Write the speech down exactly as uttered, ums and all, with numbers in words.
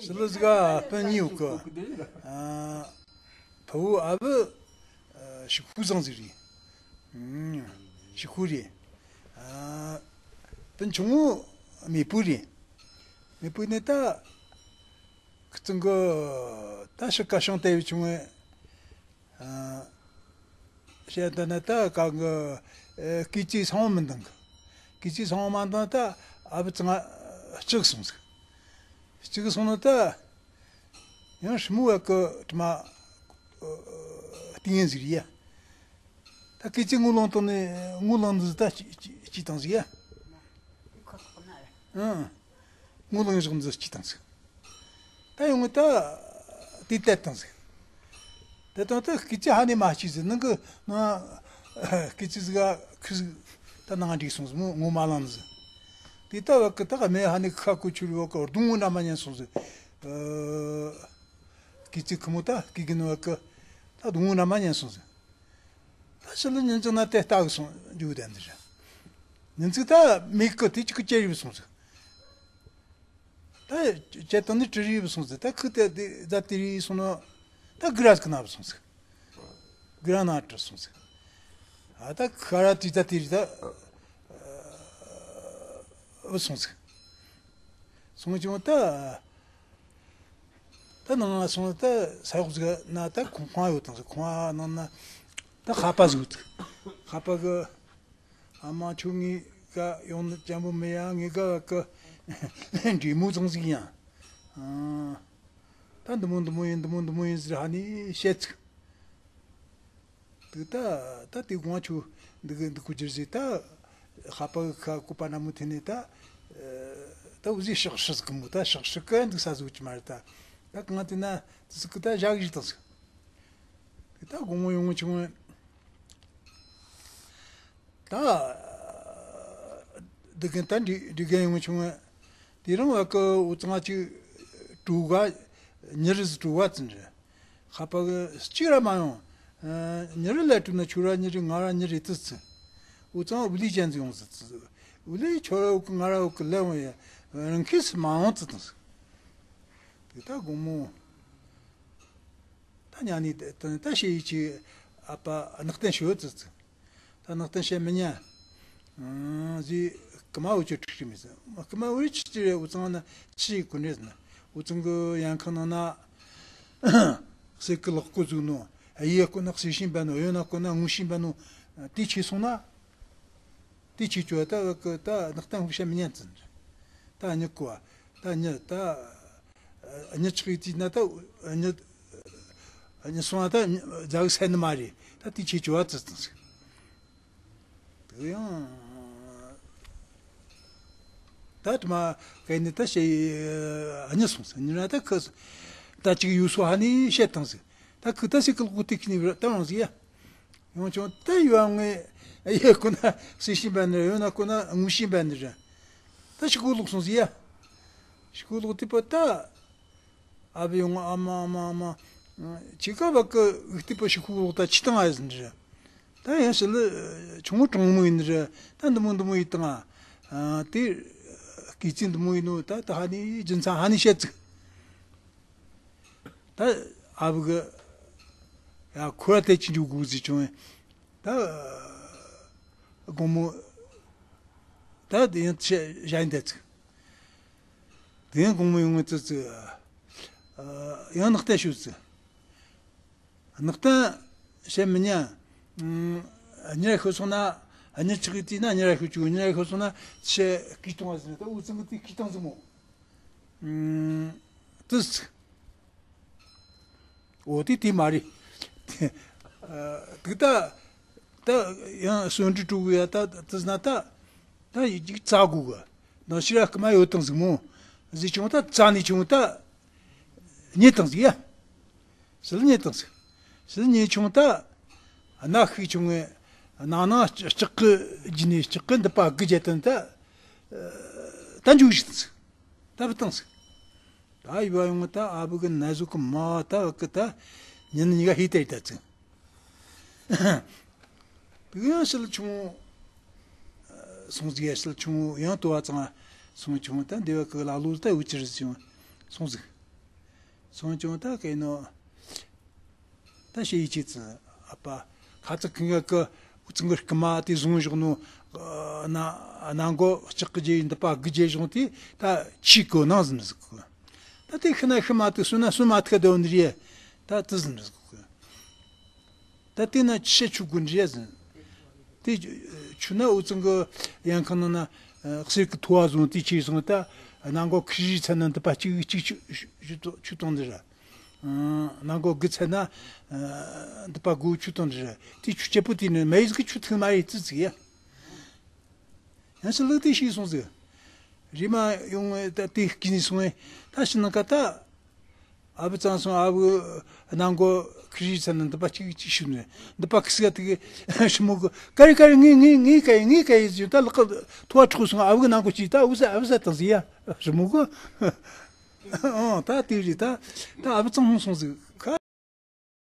ཞི་ལི་ཟིག་ག་སྤུན་གཉིས་ཡོད་གི། ཨ། ཕུ་བོ་ཨ་བུ། ཨ། ཞིག་ཕུ་ཚང་ཟིག་རེད། ཨུམ། ཞིག་ཕུ་རེད། ཨ། སྤུན་ཆུང་ངུ་མེས་པོ་རེད། མེས་པོ་ནི་ད། ཁི་ཚང་གི་ད་ཕྱི་ཁ་ཤང་དེ་བའི་ཆུང་ངུ། ཨ། བཤད་ད་ན་ད་ག་གི། ཨེ། སྐེ་ཚེ་སང་བ་མི་འདང་གི། སྐེ་ཚེ་སང་བ་མ་འདང་ད་ཨ་བུ་ཚང་གཅིག་སོང་ཟིག། གཅིག་སོང་ནི་ད། ཡང་ཧྲི་མོ་བ་གི་དྲི་མ། ཨ། ཏིང་ཡན་ཟིག་རེད་ཡ། ད་སྐེ་ཚེ་ངུ་ལང་དང་ནི་ངུ་ལང་ནི་ད་ཅི་ཅི་ཅི་དང་ཟིག་ཡ། ཨང་། ངུ་ལང་བཞག་ནི་ཅི་དང་ཟིག། ད་ཡོང་ངི་ད་དེ་དེ་དང་ཟིག། དེ་དང་ད་སྐེ་ཚེ་ཧ་ནི་མ་སྐྱིད་ཟིག། ནང་གི་ནང་སྐེ་ཚེ་ཟིག་ཁུ་ཟིག་ད་ནང་འགྲིག་སོང་ཟིག། མོ་ངོ་མ་ལང་ནི་ཟིག། དེ་ད་བ་གི་ད་ག་མེ་ཧ་ནི་ཁ་ཁུ་ཆུ་རི་བ་གི་རྡུང་ངུ་འདྲ་མ་ཉན་སོང་ཟིག། ཨ། སྐེ་ཚེ་ཁུ་མོ་ད་སྐེ་གི་ནི་བ་གི་ད་རྡུང་ངུ་འདྲ་མ་ཉན་སོང་ཟིག། ད་ཞི་ལི་ཉིན་གཅིག་ན་དེ་ལྟ་གི་སོང་རྒྱུ་དེ་འདི་རེད། ཉིན་གཅིག་ད་མེ་གི་དེ་གཅིག་གི་ཅེ་རིབ་སོང་ཟིག། ད་ཅེ་དང་ནི་ཀྲི་རིབ་སོང་ཟིག། ད་ཁུ་དེ་དེ་ཛ་དེ་རིབ་སོང་ནོ། ད་གི་ར་ཟིག་ན་བ་སོང་ཟིག། གི་ར་ན་ཀྲི་སོང་ཟིག། ཨ། ད་ཁ་ར་དེ་ཛ་དེ་རིབ་ད་བུད་སོང་ཟིག། སོང་ཅུང་ད། ད་ནང་ང་སོང་ད་ས་འོག་ཟིག་ན་ད་ཁང་ཁང་ཡོད་དང་ཟིག། ཁང་ནང་ན་ད་ཁ་པ་ཟིག་ཡོད་ཟིག། ཁ་པ་གི། ཨ་མ་ཁྱོད་ངའི་ཀ་ཡོང་ནི་ཅན་པོ་མེད་ཡ། ངའི་ཀ་བ་ཀི་འདྲེ་མོ་ཚང་ཟིག་ཡིན་ཡ། ཨ། ད་འདི་མོ་འདི་མོ་ཡིན། འདི་མོ་འདི་མོ་ཡིན་ཟེར་ཧ་ནི་བཤད་ཟིག། དེ་ད་ད་དེ་དགོང་ཆུ་འདི་གི་འདི་གུ་འགྱུར་ཟིག། ད་ཧ་པ་གི་ཁ་བཀོད་པ་ན་མོ་ཐེ་ནས་ད། ཨ། ད་འུ་ཟིག་ཤག་ཤི་ཟིག་གི་མོ། ད་ཤག་ཤི་གི་འདུག་ས་ཟིག་ཅི་མ་རེད། ད་ད་གང་དེ་ན་དེ་ཟིག་གི་ད་ཞག་བཞི་དང་ཟིག། དེ་ད་དགོང་མོ་ཡོང་ཆུང་། ད་འདི་གན་ད་འདི་འདི་གན་ཡོང་ཆུང་། དེ་རིང་བ་ཀི་འུ་ཚང་ཅིག་བྲོ་ག་ཉི་རི་ཟིག་བྲོ་བ་ཙི་འདྲ། ཧ་པ་གི་གཅིག་ར་མ་ཡོང་། ཨ། ཉི་རི་ལ་བྲོ་ན་ཁྱོད་ར་ཉི་རི་ང་ར་ཉི་རི་དུ་ཙི། འུ་ཚང་བུ་ལི་ཅན་ཟིག་ཡོང་ཙི་ཙི། བུ་ལི་ཁྱོད་ར་འུ་ཀི་ང་ར་འུ་ཀི་ལ་ཡོང་ཡ། རང་ཁེ་སི་མ་ཡོང་ཙི་དང་ཟིག། དེ་ད་དགོང་མོ། ད་ཉ་ནི་ད་ད་ད་ཤེས་ཡི་ཆི། ཨ་ཕ་ནག་བསྟན་ཤོད་ཙི་ཙི། ད་ནག་བསྟན་བཤད་མི་ཉན། ཨང་། ཟི་ཀི་མ་འུ་ཅོ་ཁྲིག་ཁྲིག་མི་ཟི། ཀི་མ་འུ་ཅི་ཅི་རེད། འུ་ཚང་ན་ཆི་ཀུན་རེད་ཟི་ན། འུ་ཚང་གི་ཡང་ཁང་ནང་ན་སེ་ཀི་ལག་ཀོ་ཟུག་ནོ། ཨ་ཡེ་ཀོ་ན་སེ་ཤིང་བན་ནོ། ཡོད་ན་ཀོ་ན་ངུ་ཤིང་བན་ནོ། དེ་ཆི་སོང་ན། དེ་ཆི་ཅོ་ད་གི་ད་ནག་བསྟན་འུ་བཤད་མི་ཉན་ཙི་ན། ད་ཉི་ཀོ་ད་ཉི་ད། ཨ། ཉི་ཆག་ཡི་ཙི་ན་ད་ཉི་ཉི་སོང་ད་ཛ་གི་སེ་ནི་མ་རེད། ད་དེ་ཆི་ཅོ་བ་ཙི་ཙི་ཟིག། དེ་ཡང་ད་དུ་མ་ག་ནི་ད་ཤེ་ཨ་ཉི་སོང་ཟིག། ཉི་ན་ད་ཁི་ད་ཅིག་ཡུ་སོ་ཧ་ནི་བཤད་དང་ཟིག། ད་ཁི་ད་སེ་ཀི་ལོག་གོ་ཏི་ཁི་ནི་ད་རང་ཟིག་ཡ། ཡོང་ཆུང་ད་ཡོང་ངེ་ཡེ་ཀོ་ན་སེ་ཤིང་བན་ནི་རེད། ཡོད་ན་ཀོ་ན་ངུ་ཤིང་བན་ནི་རེད། ད་ཤི་ཀོ་ལོག་སོང་ཟིག་ཡ། ཤི་ཀོ་ལོག་ཏི་པ་ད། ཨ་བི་ཡོང་། ཨ་མ་ཨ་མ་ཨ་མ། ཁྱེད་ཀ་བ་ཀི་འུ་ཏི་པ་ཤི་ཁུ་ལོག་ད་ཆི་དང་ཨ་ཟིན་རེད། ད་ཡང་ཞི་ལི་ཆུང་ངུ་གྲོང་མོ་ཡིན་རེད། ད་འདི་མོ་འདི་མོ་ཡིན་དང་ཨ། དེ་སྐེ་ཚེ་འདི་མོ་ཡིན་ནོ། ད་ད་ཧ་ནི་རྒྱུ་མཚན་ཧ་ནི་བཤད་ཚིག། ད་ཨ་བི་གི་ཡ་ཁོ་ར་དེ་ཅི་འཇུག་དགོས་ཟེར་བྱུང་། ད་དགོང་མོ་ད་དེ་ཡང་ཞ་ཞ་ཡིན་ད་ཚིག། དེ་ཡང་དགོང་མོ་ཡོང་ངེ་ཙི་ཙི། ཨ། ཡང་ནག་བསྟན་ཤོད་ཙི། ནག་བསྟན་བཤད་མི་ཉན། ཨ། ཉི་ར་ཤོད་སོང་ན། ཨ། ཉི་ཆག་གི་དུས་ན་ཉི་ར་ཤོད་བཅུག། ཉི་ར་ཤོད་སོང་ན་ཆེ་སྐུ་གཏོང་བ་ཟིན་ད། འུ་ཚང་གི་དུས་སྐུ་གཏོང་ཟིན་མོ། ཨ། དུས་ཚིག། འོ་དེ་དེ་མ་རེད། ཨ། དེ་ད་ད་ཡང་གསོན་འདྲི་དྲུག་ཡ། ད་དེ་ན་ད་ད་ཡིག་རྩ་དགོས་གི། ནང་ཕྱིར་ར་སྐུ་མ་ཡོད་དང་ཟིག་མོ། ཟིག་བྱུང་ད་རྩ་ནས་བྱུང་ད་རྙེད་དང་ཟིག་ཡ། ཞི་ལི་རྙེད་དང་ཟིག། ཞི་ལི་རྙེད་བྱུང་ད་གནའ་ཤུལ་བྱུང་ངེ་ནང་ན་ལྕགས་ཀི་བརྒྱུད་ནས་ལྕགས་ཀི་འདི་པ་དགུ་བརྒྱད་དང་ད་ད་འཇུག་བཞིན་ཟིག། ད་བུད་དང་ཟིག། ད་ཡུ་བ་ཡོང་ད་ཨ་བུ་གི་ན་ཟུག་གི་མ་ད་བ་གི་ད་ཉིན་གཉིས་ཀ་ཧི་ཏེ་ད་ཙི། དེ་ཡང་ཞི་ལི་ཆུང་ངུ་སོང་ཟིག་ཡ། ཞི་ལི་ཆུང་ངུ་ཡང་ཏོ་བ་ཚང་སོང་ཆུང་ངུ་ད་འདི་བ་གི་ལ་ལོ་ད་འུ་ཅི་རེད་ཟིག་སོང་ཟིག། སོང་ཅུང་ད་གས་ནོ། ད་ཤེས་ཡི་ཆི་ཙི་ཨ་པ། ཁ་ཚ་ཁི་ང་ཀི་ཨུ་ཚང་གི་རྐུ་མ་དེ་བཟུང་བཞག་ནོ། ཨ་ན་ནང་གོ་ལྕགས་ཀྱི་རྗེས་འདི་པ་དགུ་རྗེས་བཞག་དེ་ད་ཆི་གོ་ནང་ཟིན་ཟིག་གི། ད་དེ་ཤི་ན་ཤི་མ་ཐུག་གསོན་ན་གསོན་མ་ཐུག་ག་དོན་རེད། ད་དེ་ཟིན་ཟིག་གི། ད་དེ་ན་ཆི་ཆུ་དགོན་རེད་ཟིན། དེ་ཆུ་ན་ཨུ་ཚང་གི་ཡང་ཁང་ན་ན་གསེར་གི་ཐོ་བ་བཟུང་དེ་ཆི་སོང་ད་ནང་གོ་ཁི་རི་ཚ་ན་འདི་པ་གཅིག་གཅིག་ཆུ་ཆུ་ཆུ་ཆུ་དང་འདི་ར། ནང་གོ་དགུ་ཚ་ན་འདི་པ་དགུ་ཆུ་དང་འདི་ར། དེ་ཆུ་ཆེ་པོ་དེ་ནི་མེ་ཡིས་གི་ཆུ་ཐུག་མ་ཡིས་ཙི་ཙི་ཡ། ཡང་སྲིད་ལུགས་དེ་ཤེས་སོང་ཟིག། རེམ་མ་ཡོང་ད་དེ་སྐྱིད་ནས་སོང་ངས་ད་ཕྱི་ནང་ཀ་ད། ཨ་བུ་ཚང་སོང་ཨ་བུ་ནང་གོ་ཁི་རི་ཚ་ན་འདི་པ་གཅིག་གཅིག་ཤུ་ནས་འདི་པ་ཁི་སི་ག་དེ་གི་ཧྲི་མོ་གི་ཀ་རི་ཀ་རི་ངའི་ངའི་ངའི་ཀ་ཡི་ངའི་ཀ་ཡི་ཟེར་ད་ལག་གི་ཐོ་བ་འཕྲོག་སོང་ཨ་བུ་གི་ནང་གོ་ཅི་ད་ཨུ་ས་ཨ་བུ་ས་དང་ཟེར་ཡ་ཧྲི་མོ་གི། ཨོ་ད་དེ་རེད་ད། ད་ཨ་བུ་ཚང་ཧོང་སོང་ཟིག་ཁ།